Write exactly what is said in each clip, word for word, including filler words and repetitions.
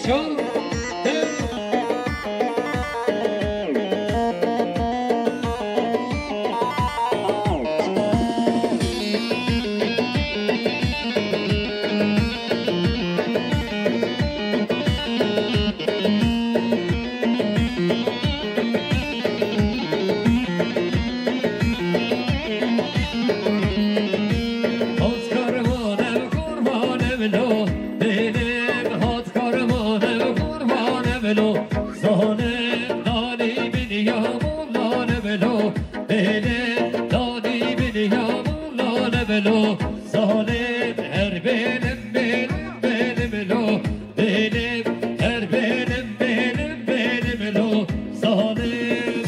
Çal. Hot karvan ev kurban ev lo, dilim hot karvan ev kurban ev lo, zalim dali bin ya mulan ev lo, dilim dali bin ya mulan ev lo, zalim her benim benim benim lo. Benim, her benim, benim, benim lo zalim.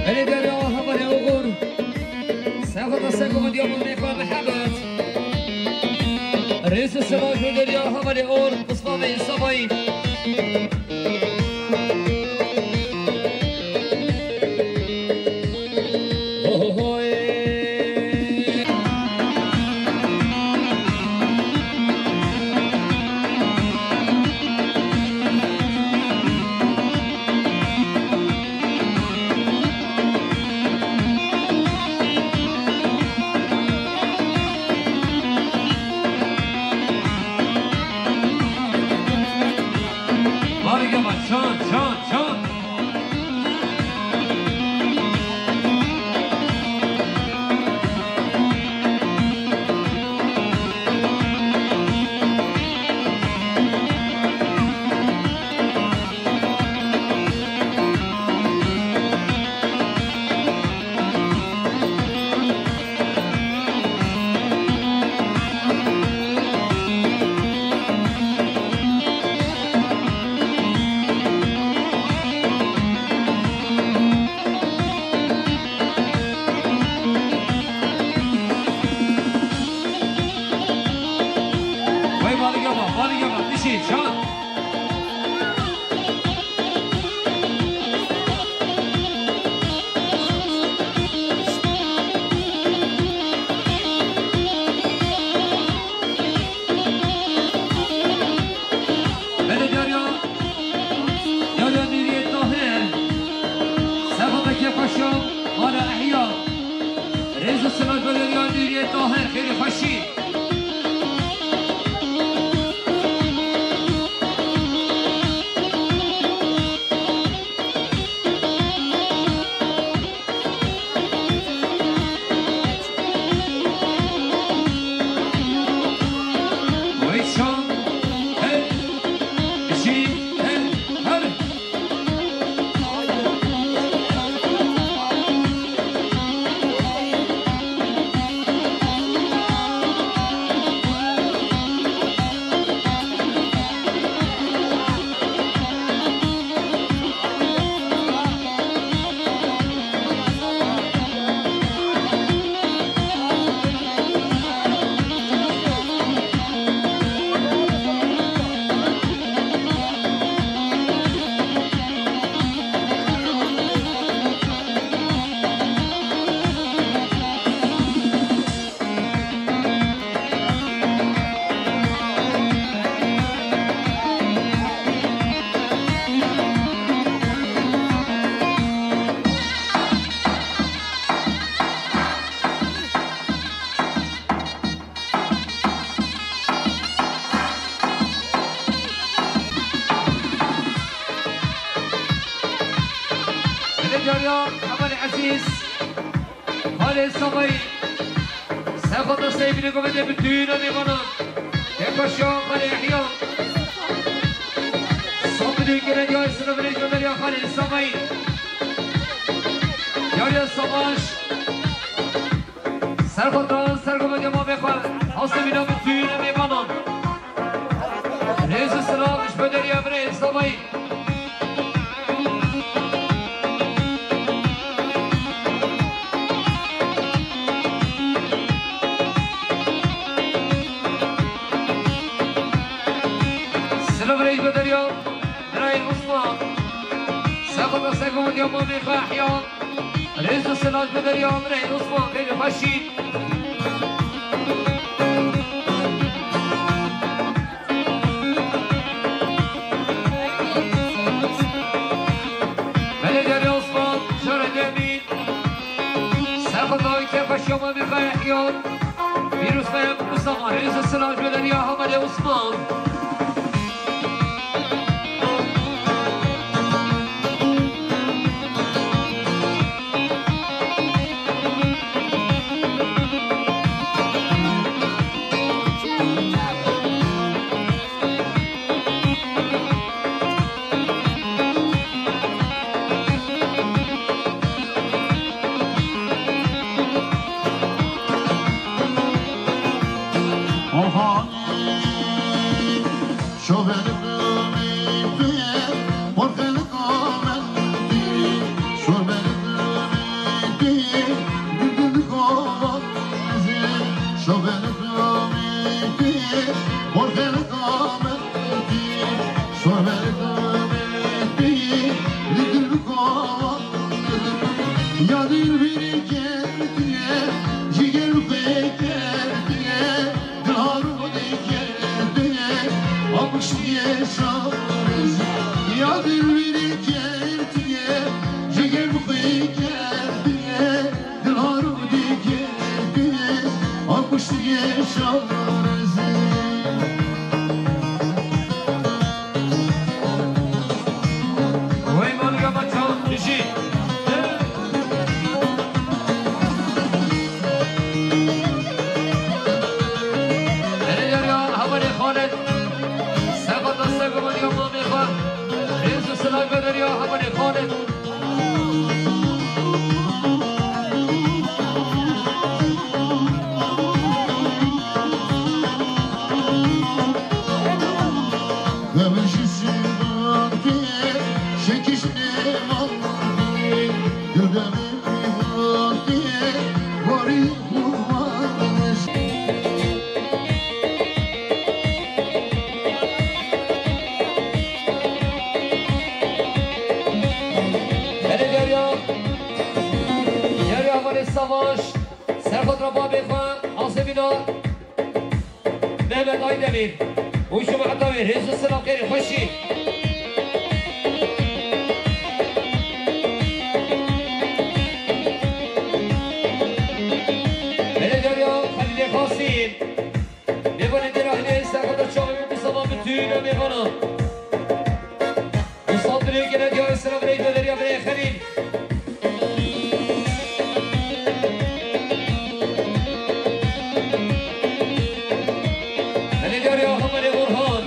Erê derya hevalê oxir. Sexta seko diya bû nêfa Mihemed. Rêz û sema ji derya hevalê or, Mustafa Îsa Bayî. Barî gema, çand, çand, çand. Wey, baligama, baligama, dişî, çand. Belê derya, derya Nûriyê Tahir. Serhateke Paşa, Mala Ehya. Rêz û simet belê derya Nûriyê Tahir, xêrê xweşî. Belê derya, hevalê ezîz. Xalê Savayî, serxwe destê bînê govendê bi tûna mêvanan. Têkoşiya Xalê Ehya. Sab bidûn gere diyayê sinovinê ji Ömer ya Xalê Savayî. Ya Savaş. Serxweta sergovetê mamê xwe, Asê Mîna bi tûyî mêvanan. Rêz û silav ji bo derya birê Savayî. Silav rêz bi derya birayê Osman. Serxweta sergovetê mamê xwe ehya. Rêz û silav bi derya birayê Osman, pê bi xweşî. Belê derya Osman, şerê demî. Serxweta kêfxweşiya mamê xwe ehya. Pîroz be Mustafa, rêz û silav bi derya Hevalê Osman. Ya dilbirî kerdiye, jiger xwe kerdiye, dil harûdê kerdiye, a kuştiye şarêz. Ya dilbirî kerdiye, jiger xwe kerdiye, dil harûdê kerdiye, a kuştiye şarêz. Wey maliga me çav dijî. Erê derya hevalê Xalid. Serxweta sergovetê mamê xwe. Rêz û silav bi derya hevalê Xalid. Erê derya, derya hevalê Savaş, serxweta babê xwe, Asê Mîna, Mehmet Aydemir û ji me heta wê rêz û silav xêr û xweşî. Belê derya Xelîlê Qasîm. Mêvanê dêra hilê serxweta çavê min Mustafa bi tûyî mêvana. Mustafa dilê gele diyarê silav rêz bi derya birê Xelîl. Belê derya hevalê Orhan.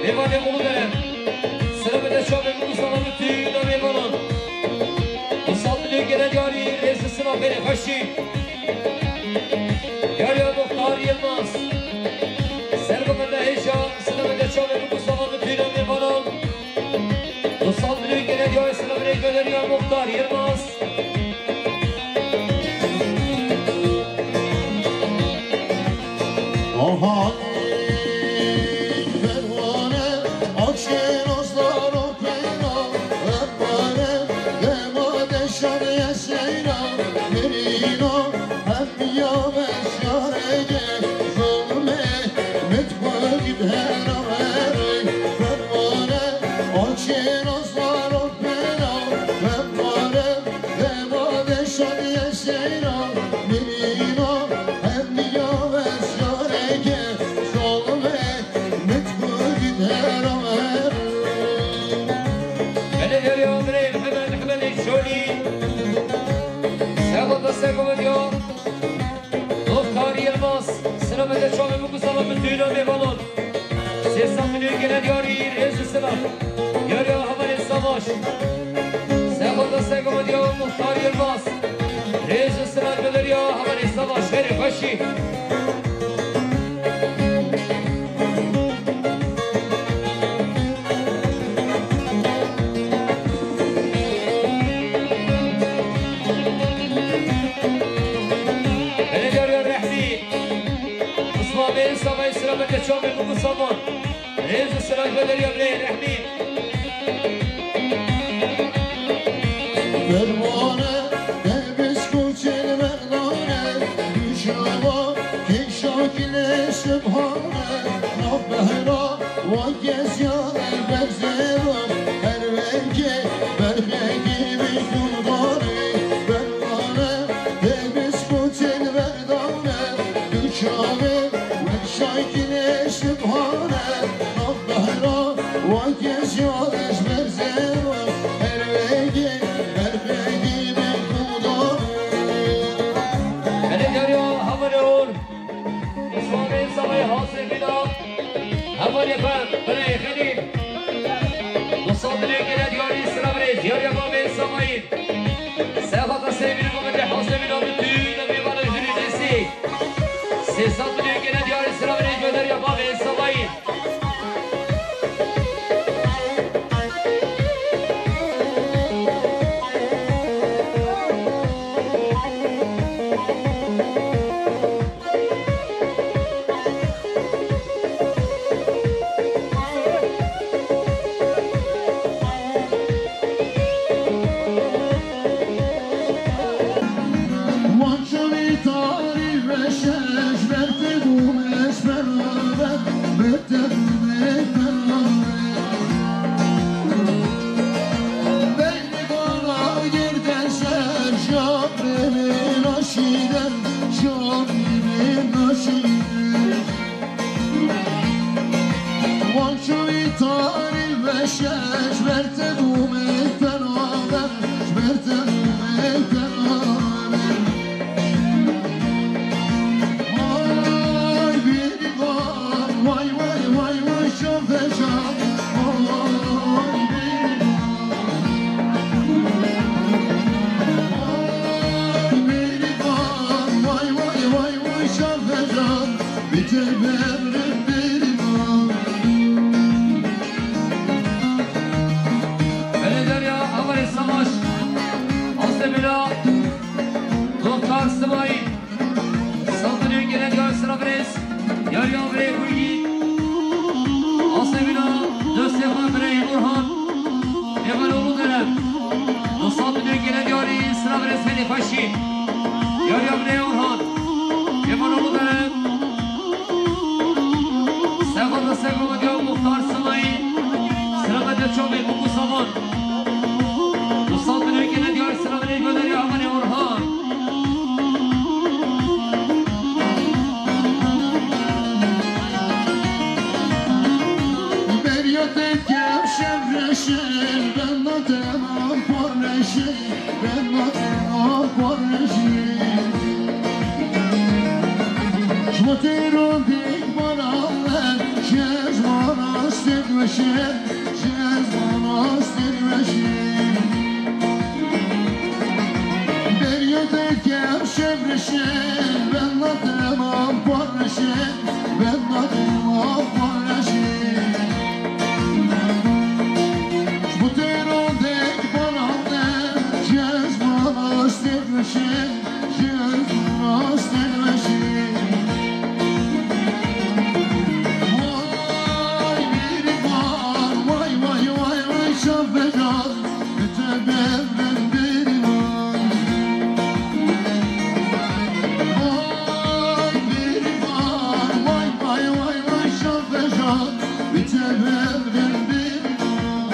Mêvanê Uludere. Silav bi çavê min Mustafa bi tûyî mêvanan. Mustafa dilê gele diyarî rêz û silav xêr û xweşî. Yariya Muxtar Yilmaz. Sergovetê hêja, silav bi çavê min Mustafa bi tûyî mêvanan. Mustafa dilê gele diyarê silav rêz bi derya Muxtar Yilmaz. Aha, perwane, akşên aslan o peyna, perwane, dema deşan ye seyra, mirîno, hem ya beşarege, zulme, mit xwe gid hera herê, perwane, akşên aslan o peyna, perwane, dema deşan ye seyra, mirîno, hem ya beşarege, zulme, mit xwe gid hera herê. Belê derya birê Mihemed Ehmedê Şolî. Serxweta sergovetê Muxtar Yilmaz. Silav bi çavê min Mustafa bi tûyî mêvanan. Sê sed milyon gele diyarî rêz û silav. Yariya hevalê Savaş. Xwedestê gomediya Muxtar Yilmaz. Rêz û silav ji bo derya hevalê Savaş, xêrê xweşî. Belediya Rehmî. Ismamê Savayê selametê çavê min ku savan. Rêz û silav ji bo derya birê Rehmî. Perwane, debis kuçên merdane, duşava, kêşakî lê subhane, nav behra, wa geziyane berzero, her rengê berxekî bi guldanê, perwane, debis kuçên merdane, duşave, wek şaykî lê subhane, nav behra, wa geziyane ji berzero, her rengê berxekî bi guldanê. Belê derya hevalê or. Ismamê Savayê Hasê Bîna. Hevalê xwe, birayê Xelîl. Du sed milyon gele diyarî sira birê, diyariya bavê Savayî. Sefata Sevîlî Mehmetê Hasê Bîna bi tûna mêvana jûrî nesî. Sê sed milyon gele diyarî sira birê, ji bo derya bavê Savayî. Wan çavê tarî veşe, ji ber te bûme ez beraber, ber te bûme beraber. Beynê bala girde ser, şaprê min naşîde, şaprê min naşîde. Wan çavê tarî veşe, ji ber te bûme beraber, ji ber te bûme beraber. Vay bêrîvan, vay, vay, vay, vay, şafecan, vay bêrîvan. Vay bêrîvan, vay, vay, vay, vay, şafecan. Bite berê bêrîvan. Belê derya hevalê Savaş. Asê Bîna. Muxtar Simayîl. Sed milyon gele diyar sira birêz. Yariya birê Gulgî. Asê Bîna. Dostê xwe birê Orhan. Êvan oğlu Derem. Du sed milyon gele diyarî sira birêz, xêrê xweşî. Yariya birê Orhan. Êvan oğlu Derem. Sefata Sego Madiya Muxtar Simayî. Sira Madiya Çavê Muku Savan. Du sed milyon gele diyar sira birê, ji bo derya hevalê Orhan. Beriya te kevşem reşel, ben de temam parneşel. Ben natina parnejî. Ji bo têro dêk bala me, ji ez mana stêd weşe, ji ez mana stêd weşe. Beriya te kem şev reşe, ben natina parneşe, ben natina parneşe. Ji bo têro dêk bala me, ji ez mana stêd weşe, ji ez mana stêd weşe. Vay bêrîvan, vay, vay, vay, vay, şafecan, bi te bevrim bêrîvan. Vay bêrîvan, vay, vay, vay, vay, şafecan, bi te bevrim bêrîvan.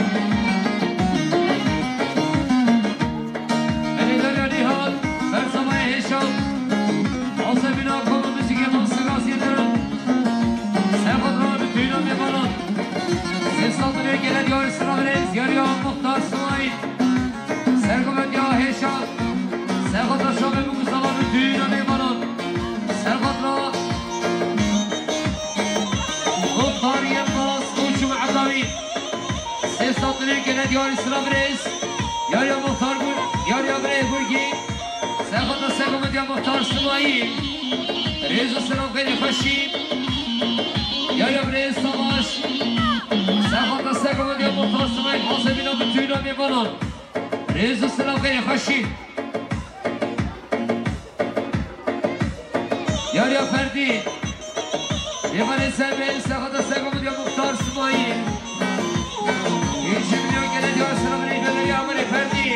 Belê derya Nîhat, ber Savayê Hêşa. Asê Bîna, koma muzîkê Mansur Asiyê Derin. Serhat Rabi, tüyüna mêvanan. Sê sed milyon gele diyar sira birêz, yariya Muxtar Simayîl. Sergovendiya Hêşa. Serhat Rabi, Mustafa Rabi, tüyüna mêvanan. Serhat Rabi. Muxtar Yilmaz, Koçum Edawî. Sê sed milyon gele diyar sira birêz. Yariya Muxtar Gur, yariya birê Gurgî. Serxwata Sego Medya Muxtar Simayî. Rêz û selam xêrê xweşî. Yariya birê Savaş. Serxwata Sego Medya Muxtar Simayî. Xwase bîna bi tûyla mêvanan. Rêz û selam xêrê xweşî. Yariya Ferdî. Mêvanê ser bên, serxwata Sego Medya Muxtar Simayî. Yê ji milyon gele diyar selam rê göneriya Amerê Ferdî.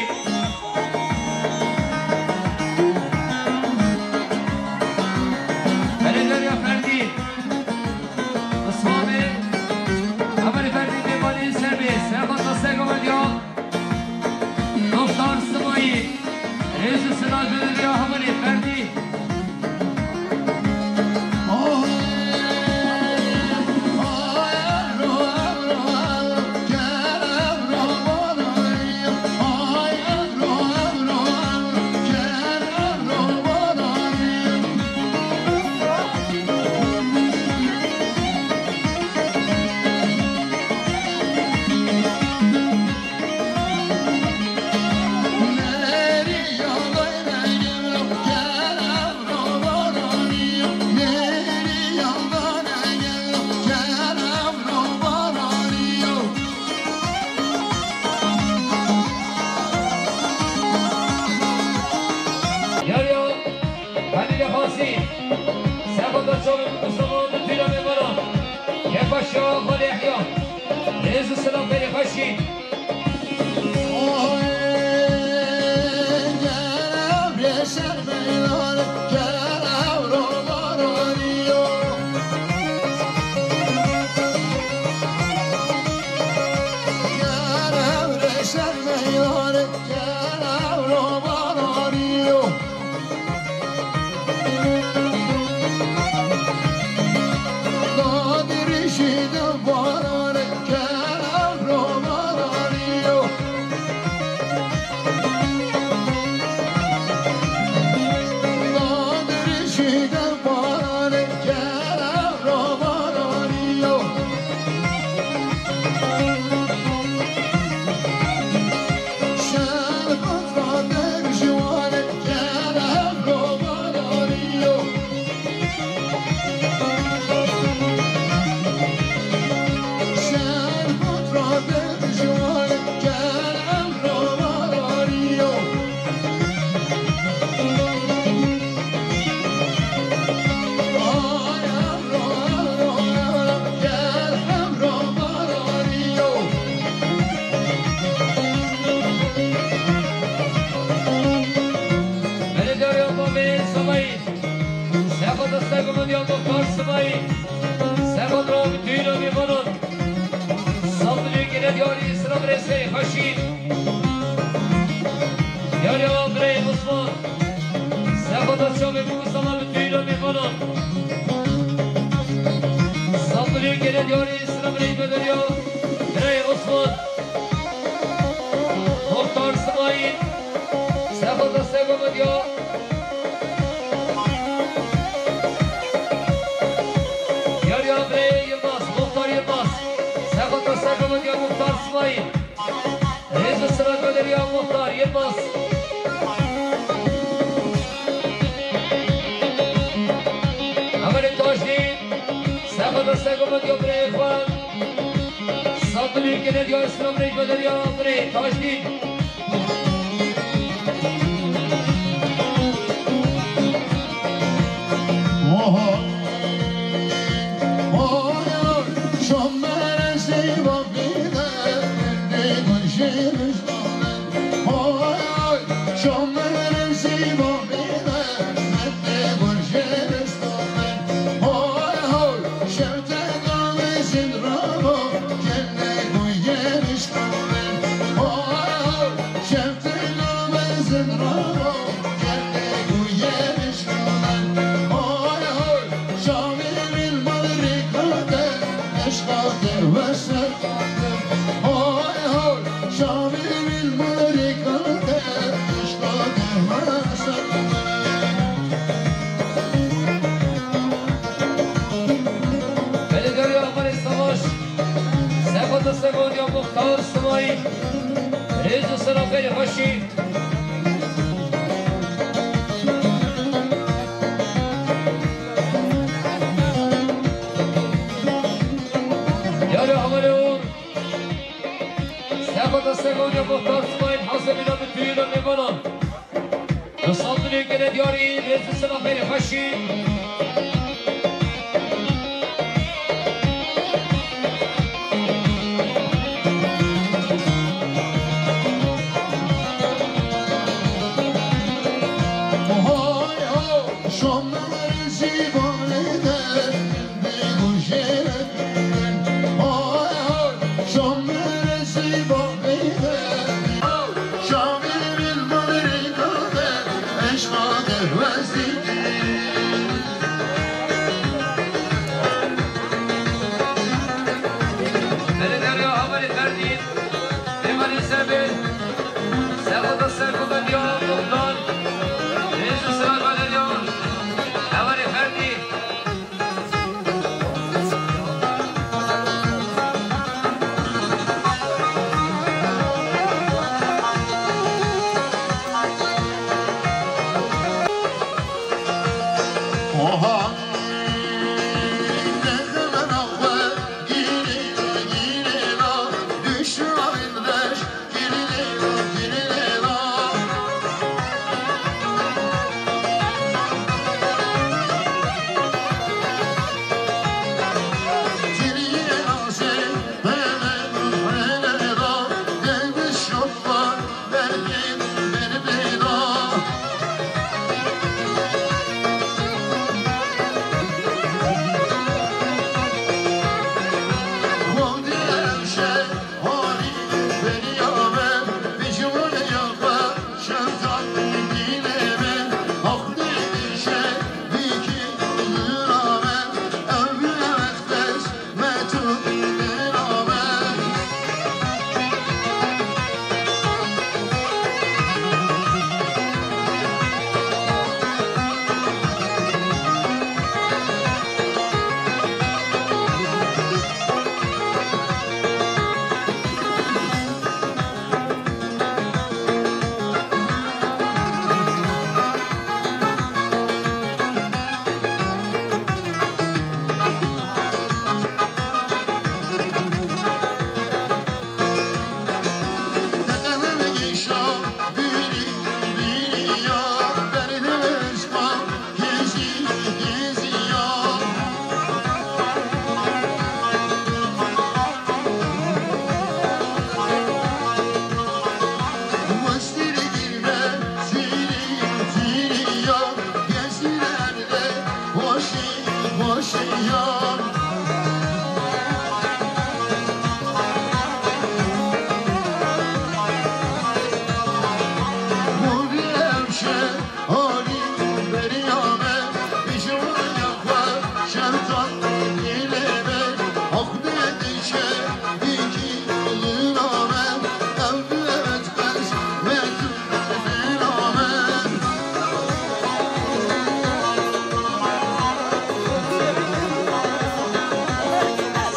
Belê Yariya Ferdî. Islamê. Amerê Ferdî mêvanê ser bên, serxwata Sego Medya. Muxtar Simayî, rêz û silav dide ya hevalê Ferdî. Yariya Halîlê Xasî, serxwata çavê Mustafa bi tûyla mêvanan. Kefa Şax Xalê Yehya. Rêz û silav xêrê xweşî. Belediya Yalova ve Samayî. Serxwata Sego Medya Muxtar Simayî. Serxwat ra bi tûyla mêvanan. Sandilî gele diyarî silav rêz xweşî. Yariya birê Osman. Serxwata çavê Mustafa bi tûyla mêvanan. Sandilî gele diyarî silav rêz bederiya. Birê Osman. Muxtar Simayî. Serxwata Sego Medya. Yariya birê Yilmaz, Muxtar Yilmaz. Serxwata Sego Medya Muxtar Simayî. Rêz û silav göneriya Muxtar Yilmaz. Hevalê Tajdîn. Serxwata Sego Medya birê Xwan. Sandilî gele diyar silav rêz bederiya birê Tajdîn. Belediya Amerê Savaş, Sefata Segonya Muxtar Simayî, rêz û selam xêrê xweş Yarê Amerê Oğur, Seba da Segonya Muhtar Smayîl Hazemîna bi tüyüne mêvanan. Nusandinê gele diyarî, rêz û silav xêrê xweşî. Belediye Amerê Ferdî, Êmanî Sebê, Seba da Segonya Muhtar, rêz û silav Belediye Amerê Ferdî.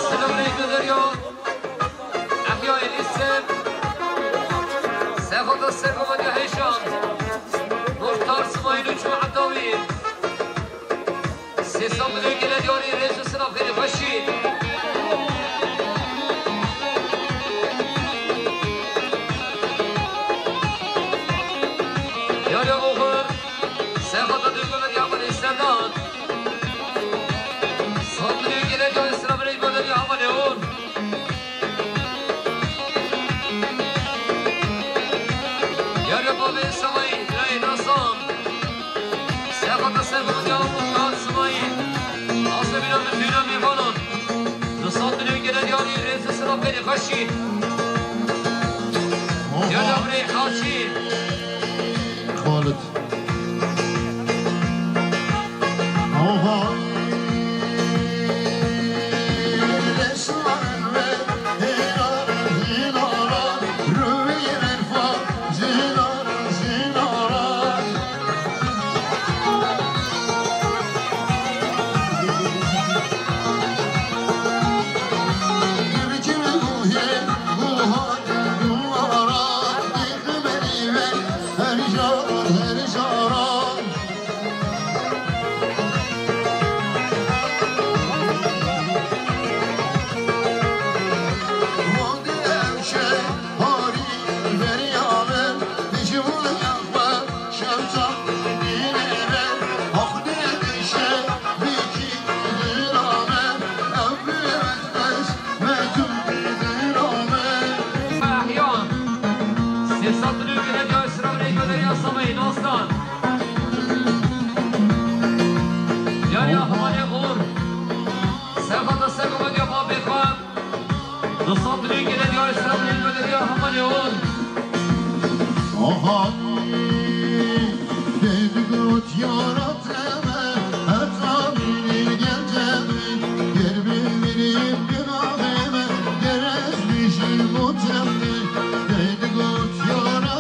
Selamünaleyküm, Derya. Ehya Elîse, Seba da Segonya Hêşan, Muhtar Smayîl û Cuma Dawî. Sê sed milyon gele diyarî, rêz û silav xêrê xweşî. Yarê Oxir, Seba da Duygu Derya Amerê Sedat. Sed milyon gele diyarî, silav xêrê xweşî Derya Amerê Oxir. Yarê bavê Sewayî, Rayê Nasan. Seba da Segonya Muhtar Smayîl. Azemîna min dûna mêvanan. Nusandinê gele diyarî, rêz û silav xêrê xweşî. Oha. Yarê birê Hacî. Xalid. Satılıyor gene diyor, sıra buraya gönderiyor Samay'ı, Dostan. Yar ya, Haman'ı vur. Serhat da Serhat ya, Babê xwe. Dostan, dilê gele diyarê sira dilê gele diya hema lê hol. Aha, dê digot yara teme, heta bînî gel teme, ger bimînim günahê me, ger ez bijîm û teme, dê digot yara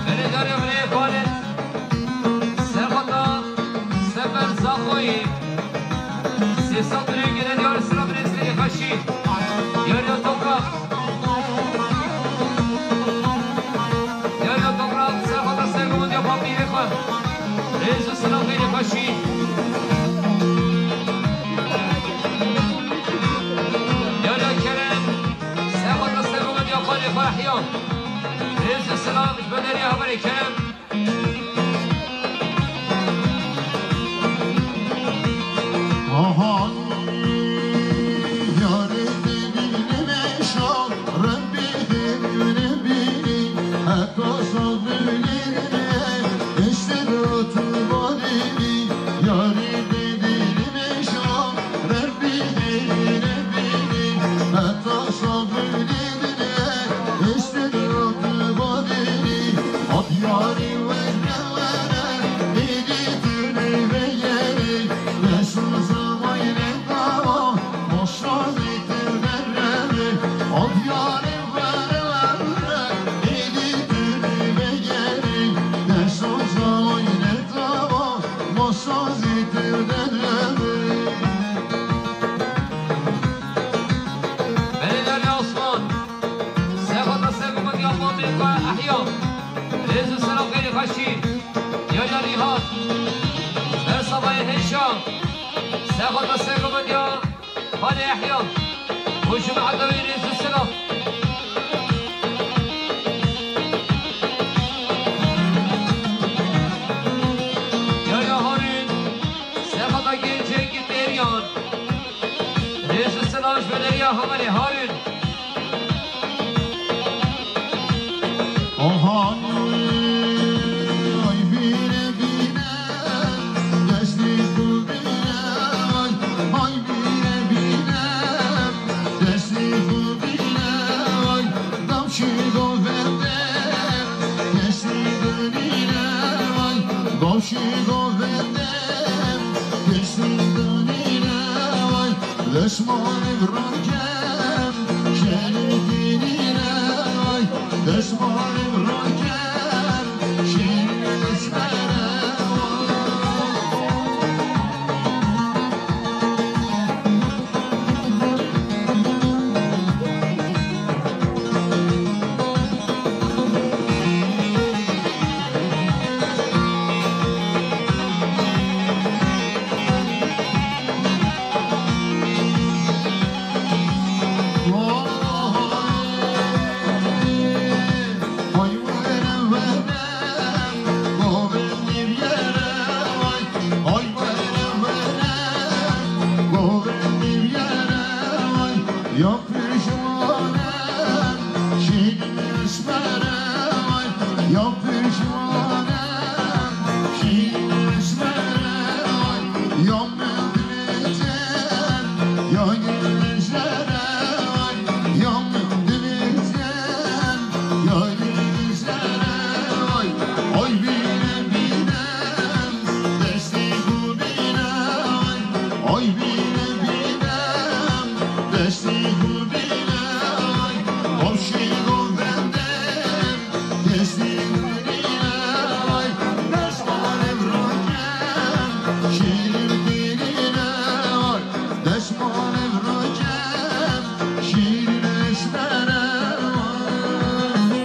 Belê darê xwe lê xwarin. Serxweta Sefer Zaxoyî. Sê sed milyon gelen yar sıra bile seni kaşi. Yar ya toprak. Yar ya toprak. Serxweta Serxweta ya papi ve xwe. Rêz û silav xêrê xweşî. Yar ya Kerem. Serxweta Serxweta ya xwe lê xwe ehya. Rêz û silav ji bo derya hevalê Kerem. Aha, yarê te bînime şa, Rebbî xêrine bînî, heta sabirîne, işte tu barînî, yarê te bînime şa, Rebbî xêrine bînî, heta sabirîne, işte tu barînî, at yarî were were, êdî tu nêveyerî, neşo zamayne dawa, maşalî tu derrevê, at yarî were were, êdî tu nêveyerî, neşo zamayne dawa, maşalî tu derrevê. Belê Derya Osman, Serxweta Serxweta ya Mamê xwe ehya. Rêz û silav xêrê xweşî. Yar ya Nîhat. Ber Sabayê Hêşa. Serxweta Serxweta ya Xalê Ehya. Û ji me hedewê rêz û silav. Yar ya Harun. Serxweta Gencekî Deryan. Rêz û silav ji bo derya hevalê Harun. Oha, ay bîne bîne, destê xwe bîne, ay, ay bîne bîne, destê xwe bîne, ay, dam şî govende, destê xwe bîne, ay, dam şî govende. Destê danîne vay, destmalê virakem, şerê dînîne vay, destmalê virakem, şerê esmere vay. Ya pişmanem, şîn esmere vay. Ya pişmanem, şîn esmere vay. Ya min divêtin, ya gel jere vay. Ya min divêtin, ya gel jere vay. Oy bîne bîne, destê xwe bîne vay. Oy bîne bîne, destê xwe bîne vay. Xweşî govende, destê xwe bîne vay. Destmalê virakem, şîrîn bîne vay. Destmalê virakem, şîrîn esmere vay.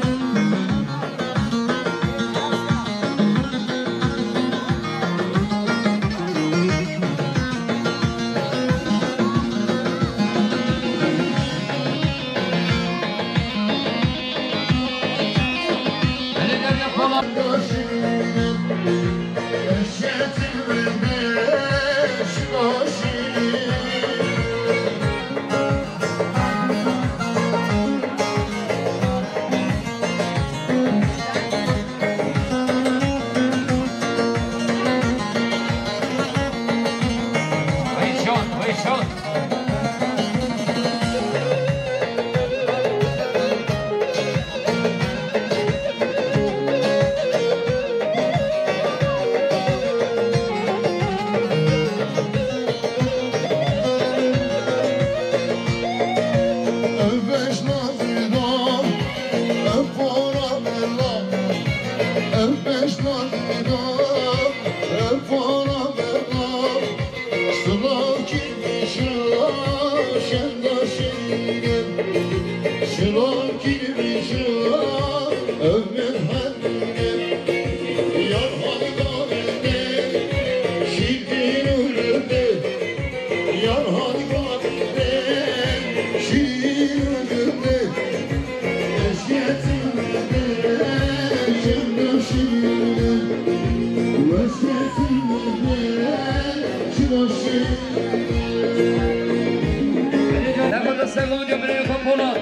Selam ya birayê xwe Polat.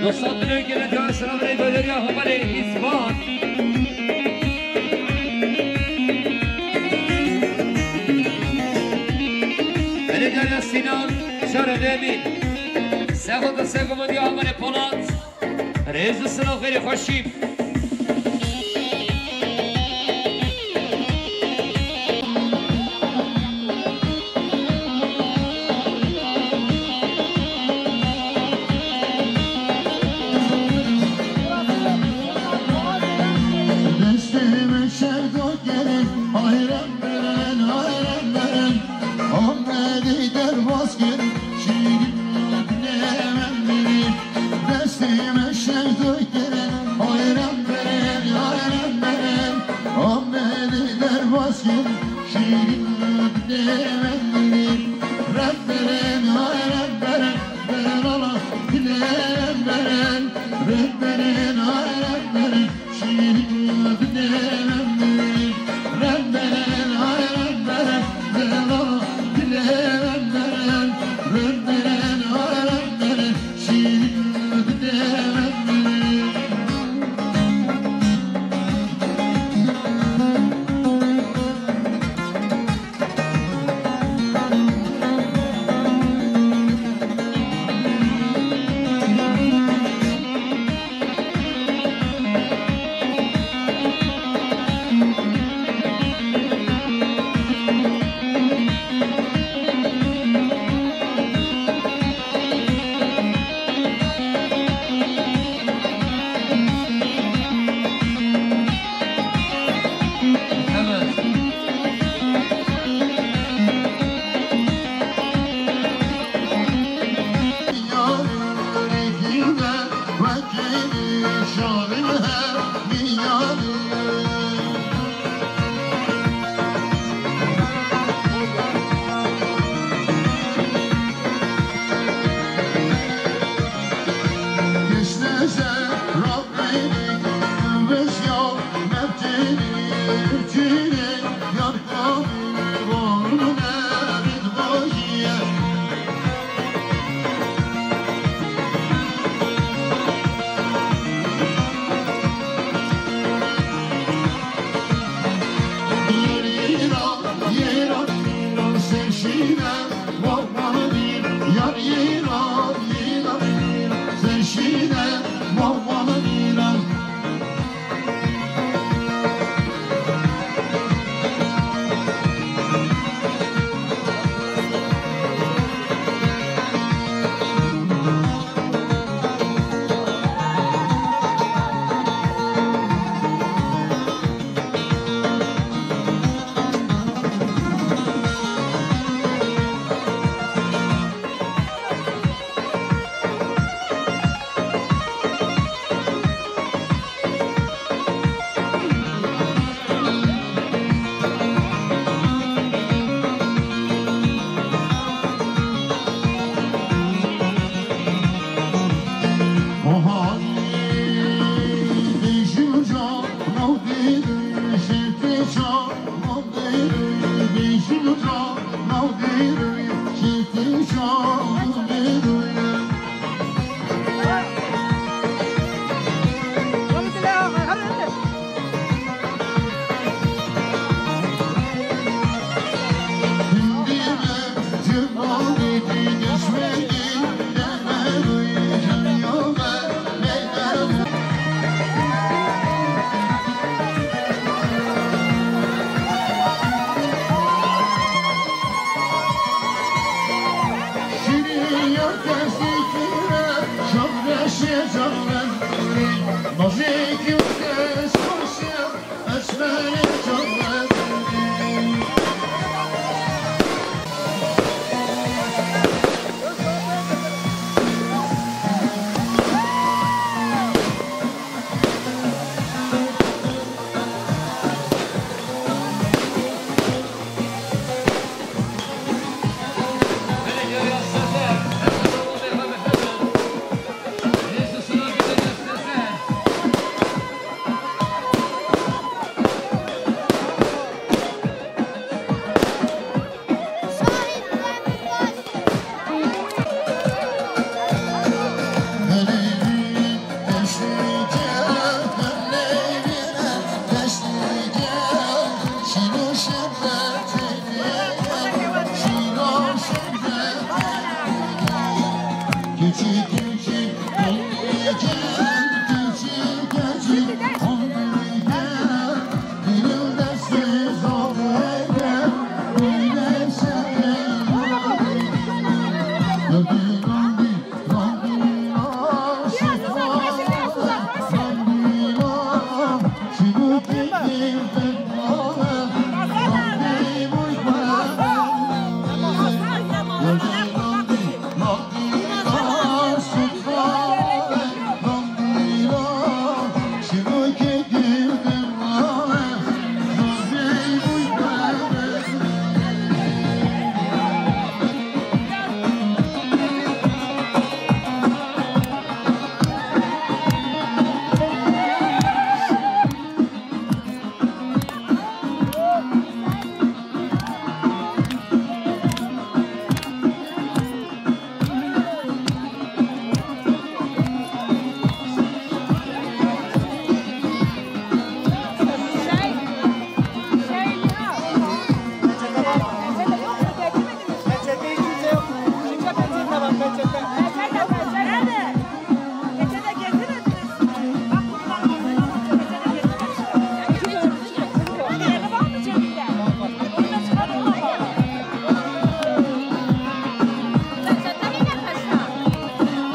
Dostlar, dilê gelin can sıra birayê Baderiya Hamalê İzban. Belediye Sinan, Şarı Demir. Selam da selam ya Hamalê Polat. Rêz û silav xêrê xweşî. Destê me şevdo gelin, ayran berin, ayran berin. Amedê derbas kirin, şîrîn dilê me mirin. Destê me şevdo gelin, ayran berin, ayran berin. Amedê derbas kirin, şîrîn dilê me mirin. Reb berin, ayran berin, delala dilê me mirin. Reb berin, ayran berin.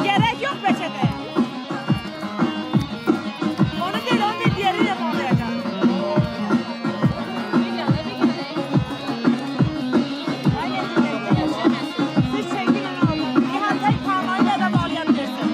Gerek yok peçeteye. Onu değil, onu değil, diğerini de bağlayacağım. Siz çekin onu. Nihat, tek parmağıyla da bağlayabilirsin.